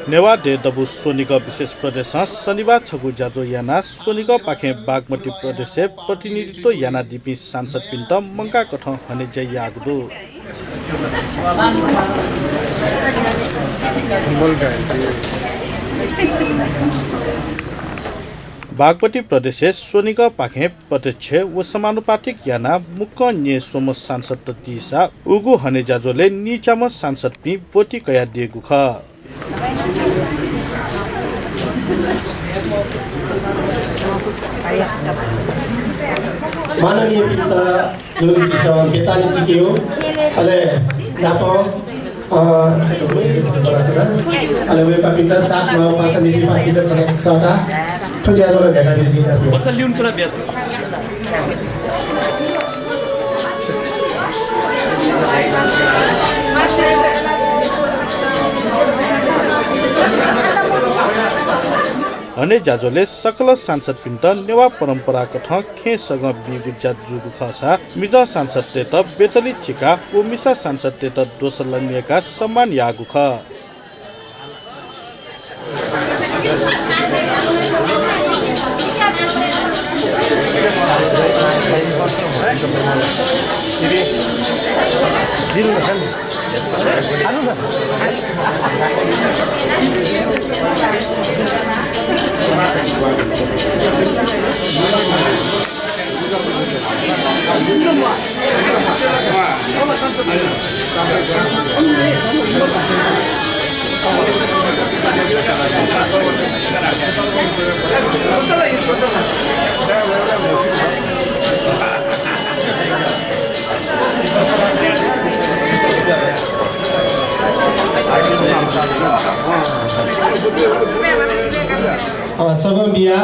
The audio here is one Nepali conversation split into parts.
नेवा दबु सोनिक विशेष प्रदेश शनिबार छगु जाजो याना सोनिक पाखे बागमती प्रदेश प्रतिनिधित्व याना दिपी सांसद पिन्ट मंका कठ हने जय यागदु बागमती प्रदेश सोनिक पाखे प्रत्यक्ष व समानुपातिक याना मुक्क nye सोम सांसद ततिसा उगु हने जाजोले निचाम सांसद पि वोटी कया दिएको ख माननीय पिता जो किसा बेतानी चिकियो अले जापो अले वे पिता सात माव पासा निधि पासी त सटा ठुज्या जोले देखा दिन्छ बच्चा ल्याउन छोरा ब्यास हने जाजोले सकल सांसद पिन्ट नेवा परम्परागत खेसग बिगुजा जुगु खसा मिजा सांसद तेत बेतली चिका व मिसा सांसद तेत दोसलनिएका सम्मान यागु ख सगम बिया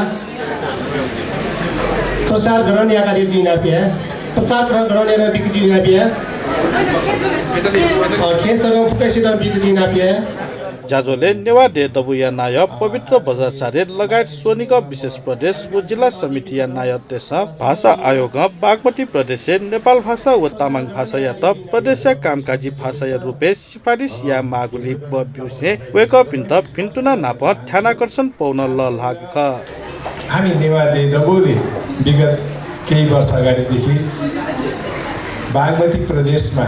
प्रसार ग्रहण या कार्य जिना पिया प्रसार ग्रहण या बिक जिना पिया खे सगम फुकेसित बिक जिना पिया जाजोले नेवा दबुया नाय पवित्र बजाचार्य लगायत सोनिक विशेष प्रदेश व जिल्ला समिति या नाय देश भाषा आयोग बागमती प्रदेश नेपाल भाषा व तामाङ भाषा या त प्रदेश कामकाजी भाषा या रूपे सिफारिस या मागुली ब्युसे वेक पिन्ट पिन्टुना नाप ध्यानाकर्षण पौन ल लागख हामी नेवा दबुले विगत केही वर्ष अगाडिदेखि बागमती प्रदेशमा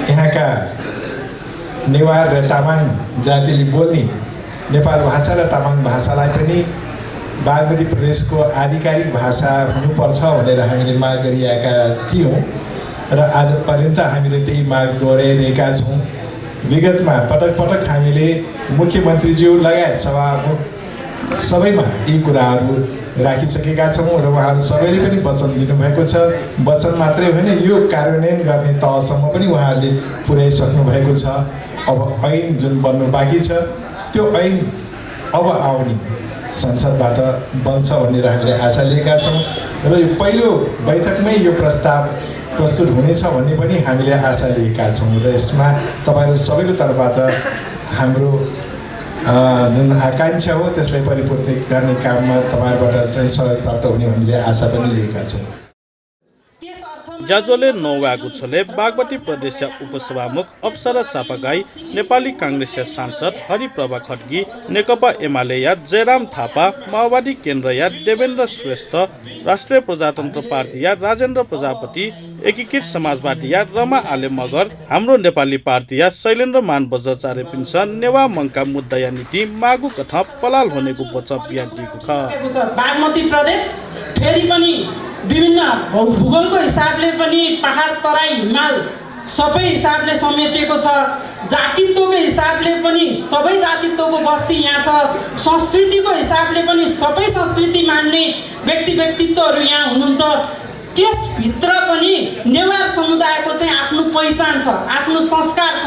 यहाँका नेवार र तामाङ जातिले बोल्ने नेपाल भाषा र तामाङ भाषालाई पनि बागमती प्रदेशको आधिकारिक भाषा हुनुपर्छ भनेर हामीले माग गरिरहेका थियौँ र आज पर्यन्त हामीले त्यही माग दोहोऱ्याइरहेका छौँ। विगतमा पटक पटक हामीले मुख्यमन्त्रीज्यू लगायत सभामुख सबैमा यी कुराहरू राखिसकेका छौँ र उहाँहरू सबैले पनि वचन दिनुभएको छ। वचन मात्रै होइन, यो कार्यान्वयन गर्ने तहसम्म पनि उहाँहरूले पुर्याइसक्नु भएको छ। अब ऐन जुन बन्नु बाँकी छ त्यो ऐन अब आउने संसदबाट बन्छ भनेर हामीले आशा लिएका छौँ र यो पहिलो बैठकमै यो प्रस्ताव प्रस्तुत हुनेछ भन्ने पनि हामीले आशा लिएका छौँ र यसमा तपाईँहरू सबैको तर्फबाट हाम्रो जुन आकांक्षा हो त्यसलाई परिपूर्ति गर्ने काममा तपाईँहरूबाट चाहिँ सहयोग प्राप्त हुने हामीले आशा पनि लिएका छौँ। जाजोले नौवागु छले बागमती प्रदेश उपसभामुख अप्सरा चापागाई नेपाली कांग्रेस सांसद हरिप्रभा खड्गी नेकपा एमाले या जयराम थापा माओवादी केन्द्र या देवेन्द्र श्रेष्ठ राष्ट्रिय प्रजातन्त्र पार्टी या राजेन्द्र प्रजापति एकीकृत समाजवादी या रमा आले मगर हाम्रो नेपाली पार्टी या शैलेन्द्र मान बजाचार्य पिन्छ नेवा मंका मुद्दा या नीति मागु कथा पलाल भनेको बच्चा बिया दिएको छ। बागमती प्रदेश फेरि पनि विभिन्न भूगोलको हिसाबले पनि पहाड तराई हिमाल सबै हिसाबले समेटिएको छ। जातित्वको हिसाबले पनि सबै जातित्वको बस्ती यहाँ छ। संस्कृतिको हिसाबले पनि सबै संस्कृति मान्ने व्यक्तित्वहरू यहाँ हुनुहुन्छ। त्यसभित्र पनि नेवार समुदायको चाहिँ आफ्नो पहिचान छ, आफ्नो संस्कार छ,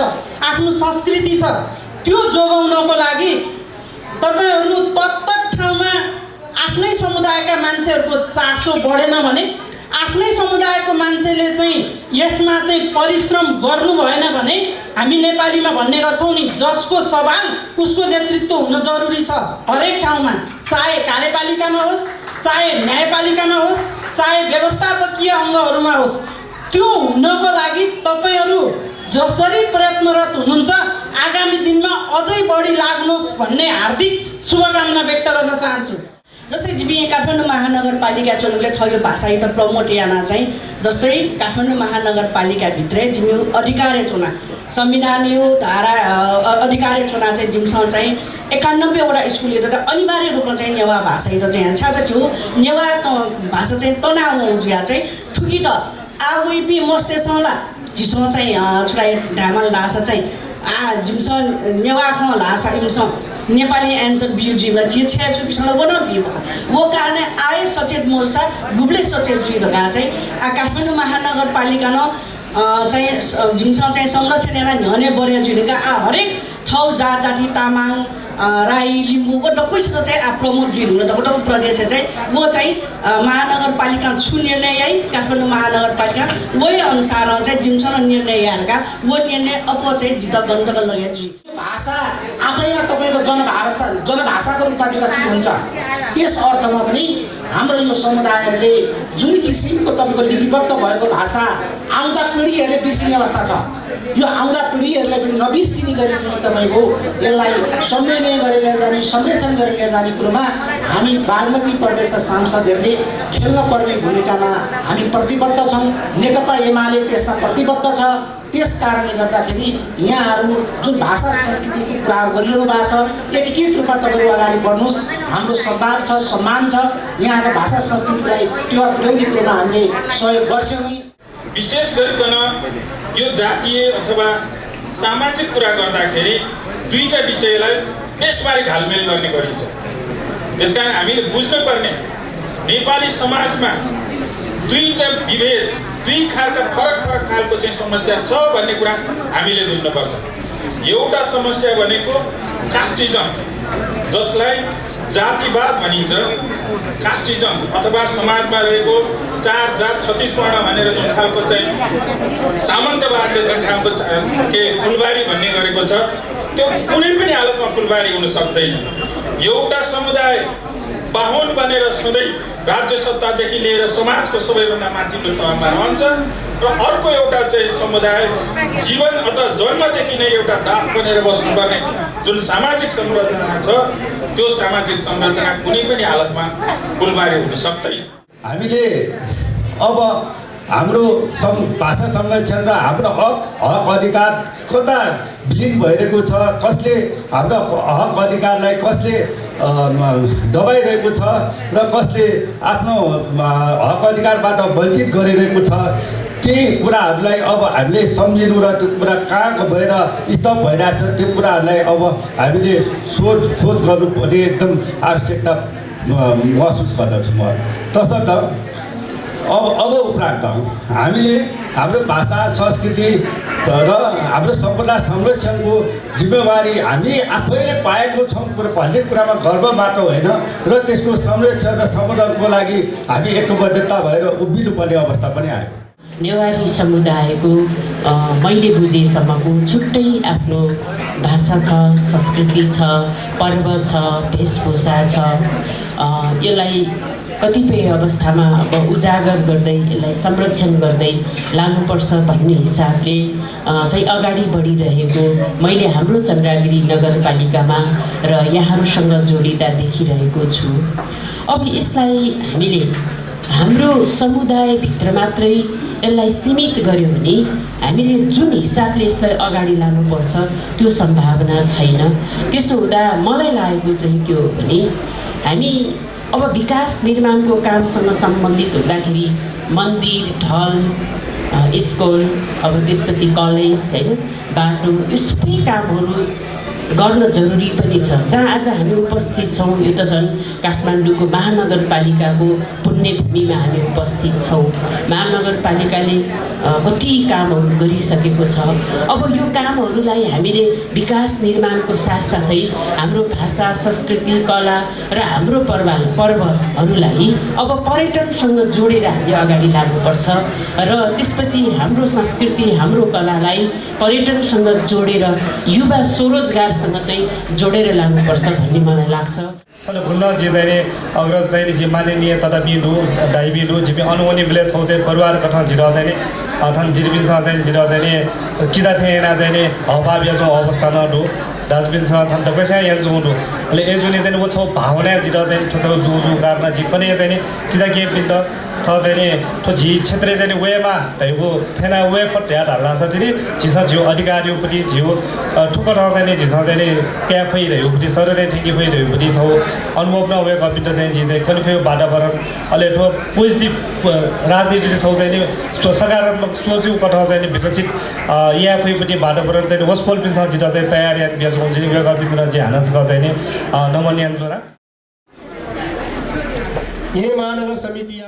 आफ्नो संस्कृति छ। त्यो जोगाउनको लागि तपाईहरू तत्त ठाउँमा आफ्नै समुदायका मान्छेहरूको चासो बढेन भने, आफ्नै समुदायको मान्छेले चाहिँ यसमा चाहिँ परिश्रम गर्नु भएन भने हामी नेपालीमा भन्ने गर्छौँ नि, जसको सवाल उसको नेतृत्व हुन जरुरी छ। हरेक ठाउँमा, चाहे कार्यपालिकामा होस्, चाहे न्यायपालिकामा होस्, चाहे व्यवस्थापकीय अङ्गहरूमा होस्, त्यो हुनको लागि तपाईहरू जसरी प्रयत्नरत हुनुहुन्छ आगामी दिनमा अझै बढी लाग्नुहोस् भन्ने हार्दिक शुभकामना व्यक्त गर्न चाहन्छु। जस्तै जिमी काठमाडौँ महानगरपालिका चुनावले थयो भाषा त प्रमोट याना चाहिँ जस्तै काठमाडौँ महानगरपालिकाभित्रै जिम्यू अधिकार्य चुनाव संविधान यो धारा अधिकार्य चुनाव चाहिँ जिमसँग चाहिँ 91वटा स्कुल त अनिवार्य रूपमा चाहिँ नेवा भाषा त चाहिँ छाछा छु नेवा भाषा चाहिँ तनाउ जुया चाहिँ ठुकी त आवेपी मस्तेसँगला जिसँग चाहिँ छुराई ढामल लासा चाहिँ जिमसँग नेवा ख लासा इमसँग नेपाली एन्सर बियुजीलाई जे छ्या छुपिसँग वन बिउ वो कारण आए सचेत मोर्चा गुब्ले सचेत जुइ भगा चाहिँ काठमाडौँ महानगरपालिका न चाहिँ जुनसँग चाहिँ संरक्षण याना न्हने बढिया जुइका हरेक ठाउँ जाति तामाङ राई लिम्बू वो डक्कैसित चाहिँ प्रमोट जुइनु डक्क प्रदेश चाहिँ वो चाहिँ महानगरपालिका छु निर्णय है काठमाडौँ महानगरपालिका वही अनुसार चाहिँ जिमसँग निर्णय यारका वो निर्णय अप चाहिँ जित गन्तक लगाए जुइ भाषा आफैमा तपाईँको जनभाषाको रूपमा विकसित हुन्छ। त्यस अर्थमा पनि हाम्रो यो समुदायहरूले जुन किसिमको तपाईँको लिपिबद्ध भएको भाषा आउँदा पिँढीहरूले बिर्सिने अवस्था छ, यो आउँदा पिँढीहरूलाई पनि नबिर्सिने गरी चाहिँ तपाईँको यसलाई संयोजन गरेर लिएर जाने संरक्षण गरेर लिएर जाने कुरोमा हामी बागमती प्रदेशका सांसदहरूले खेल्न पर्ने भूमिकामा हामी प्रतिबद्ध छौँ। नेकपा एमाले त्यसमा प्रतिबद्ध छ। त्यस कारणले गर्दाखेरि यहाँहरू जुन भाषा संस्कृतिको कुराहरू गरिरहनु भएको छ एकीकृत रूपमा तपाईँहरू अगाडि बढ्नुहोस्। हाम्रो सद्भाव छ, सम्मान छ। यहाँको भाषा संस्कृतिलाई टेवा पुर्याउने कुरोमा हामीले सहयोग गर्छौँ। विशेष गरिकन यो जातीय अथवा सामाजिक कुरा गर्दाखेरि दुईटा विषयलाई यसबारे घालमेल गर्ने गरिन्छ। त्यसकारण हामीले बुझ्नुपर्ने नेपाली समाजमा दुईटा विभेद दुई खालका फरक खालको चाहिँ समस्या छ भन्ने कुरा हामीले बुझ्नुपर्छ। एउटा समस्या भनेको कास्टिजम जसलाई जातिवाद भनिन्छ। कास्टिजम अथवा समाजमा रहेको 4 जात 36 वर्ण भनेर जुन खालको चाहिँ सामन्तवादले जुन खालको के फुलबारी भन्ने गरेको छ त्यो कुनै पनि हालतमा फुलबारी हुन सक्दैन। एउटा समुदाय बाहुन बनेर सधैँ राज्य सत्तादेखि लिएर समाजको सबैभन्दा माथिल्लो तहमा रहन्छ र अर्को एउटा चाहिँ समुदाय जीवन अथवा जन्मदेखि नै एउटा दास बनेर बस्नुपर्ने जुन सामाजिक संरचना छ त्यो सामाजिक संरचना कुनै पनि हालतमा फुलबारी हुन सक्दैन। हामीले अब हाम्रो भाषा संरक्षण र हाम्रो हक अधिकार कता विलीन भइरहेको छ, कसले हाम्रो हक अधिकारलाई कसले दबाइरहेको छ र कसले आफ्नो हक अधिकारबाट वञ्चित गरिरहेको छ त्यही कुराहरूलाई अब हामीले सम्झिनु र त्यो कुरा कहाँ भएर स्तब्ध भइरहेको छ त्यो कुराहरूलाई अब हामीले सोच गर्नुपर्ने एकदम आवश्यकता महसुस गर्दछु म। तसर्थ अब उपरान्त हामीले हाम्रो भाषा संस्कृति र हाम्रो सम्पदा संरक्षणको जिम्मेवारी हामी आफैले पाएको छौँ। भन्ने कुरामा गर्वबाट होइन र त्यसको संरक्षण र सम्वर्धनको लागि हामी एकबद्धता भएर उभिनुपर्ने अवस्था पनि आयो। नेवारी समुदायको मैले बुझेसम्मको छुट्टै आफ्नो भाषा छ, संस्कृति छ, पर्व छ, वेशभूषा छ। यसलाई कतिपय अवस्थामा अब उजागर गर्दै यसलाई संरक्षण गर्दै लानुपर्छ भन्ने हिसाबले चाहिँ अगाडि बढिरहेको मैले हाम्रो चन्द्रगिरी नगरपालिकामा र यहाँहरूसँग जोडिँदा देखिरहेको छु। अब यसलाई हामीले हाम्रो समुदायभित्र मात्रै यसलाई सीमित गर्यो भने हामीले जुन हिसाबले यसलाई अगाडि लानुपर्छ त्यो सम्भावना छैन। त्यसो हुँदा मलाई लागेको चाहिँ के हो भने हामी अब विकास निर्माणको कामसँग सम्बन्धित हुँदाखेरि मन्दिर, ढल, स्कुल, अब त्यसपछि कलेज होइन, बाटो, यो सबै कामहरू गर्न जरुरी पनि छ। जहाँ आज हामी उपस्थित छौँ यो त झन् काठमाडौँको महानगरपालिकाको पुण्यभूमिमा हामी उपस्थित छौँ। महानगरपालिकाले कति कामहरू गरिसकेको छ। अब यो कामहरूलाई हामीले विकास निर्माणको साथसाथै हाम्रो भाषा, संस्कृति, कला र हाम्रो पर्वहरूलाई अब पर्यटनसँग जोडेर हामीले अगाडि लानुपर्छ र त्यसपछि हाम्रो संस्कृति, हाम्रो कलालाई पर्यटनसँग जोडेर युवा स्वरोजगार चाहिँ जोडेर लानुपर्छ भन्ने मलाई लाग्छ। खुल्न जे चाहिँ अग्रज चाहिँ जे माननीय तथा बिन्दु दाई बिन्दु जे अनुमति मिले छौ चाहिँ परिवार गठन झिर चाहिँ थान जिरबिनसँग चाहिँ जिरो चाहिँ नि किजा थिएन चाहिँ नि अभाव या जो अवस्था नडु डास्टबिनसँग थान त कसै यहाँ जोडु अहिले ए जुने चाहिँ वो छौ भावना जिरो चाहिँ ठोचौ जो कारण जी पनि चाहिँ नि किजा के पिन्द थ चाहिँ नि ठो झी क्षेत्र चाहिँ नि वेमा तैको थेना वे फट्या ढाल्ला छ चाहिँ झिसा झिउ अधिकारीपट्टि झिउ ठुक ठ चाहिँ नि झिसा चाहिँ नि प्या फैरहेपट्टि सरले ठेकी फैरहेपट्टि छौ अनुभव नभए कपिन्द चाहिँ झी चाहिँ कन्फ्यु वातावरण अहिले ठो पोजिटिभ राजनीति छौ चाहिँ नि सकारात्मक सोच्यौ कठ चाहिँ नि विकसित या फैपट्टि वातावरण चाहिँ वसफल पिन्छ झिटा चाहिँ तयारी ब्याज हुन्छ नि वे कपिन्द चाहिँ हानसका चाहिँ नि नमन्यान जोरा ये महानगर समिति